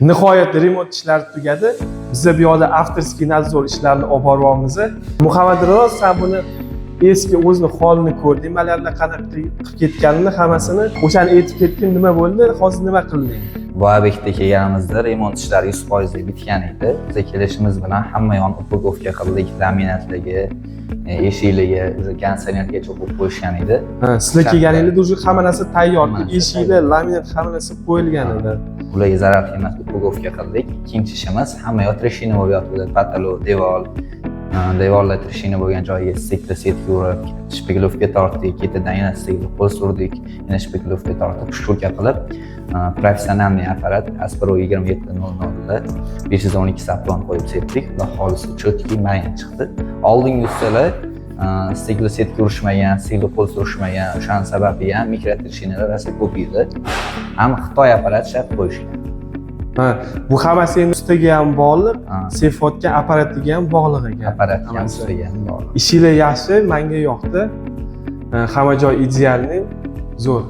Nihoyat remont ishlari tugadi. Biza bu yoqda авторский надзор ishlarini olib boryapmiz. Muhammad Rizo, san buni eski o'zini holini ko'rding, nimalarni qanaqa qilib ketganini hammasini. O'shani aytib ketgin, nima bo'ldi, hozir nima qilding? Bu obyektga kelganimizda remont ishlari 100% bitgan edi. Biza kelishimiz bilan hamma yoqni упаковка qildik, laminatligi, eshikligi уже konditsionergacha qo'yib qo'yishgan edi. Ha, sizlar kelganingizda уже hamma narsa tayyor, Hamma narsa eshiklar, laminat, hamma narsa qo'yilgan edi. Ularga zarar kelmas упаковка qildik. Ikkinchi ishimiz, hamma yoq трещина bo'lib yotibdi, потолок, devor, devorlar трещина bo'lgan joyiga стеклосетка urib, шпаклёвка tortdik, ketidan yana стекло qo'l surdik, yana шпаклёвка tortib, штукатурка qilib, профессиональный apparat Aspro 2700 da 512 саплон qo'yib sepdik. Xudo xohlasa, четкий, mayin chiqdi. Oldingi ustalar стеклосетка urishmagan, стекло qo'l surishmagan, o'shani sababiga ham микротрещина lar rosa ko'p edi. Ham Xitoy apparat ishlab qo'yishgan. Ha, bu hammasi endi ustaga ham bog'liq, sepayotgan apparatiga ham bog'liq ekan. Apparatga ham, Hammasi. ustaga ham bog'liq. Ishinglar yaxshi, menga yoqdi. Hamma joy идеальный, zo'r.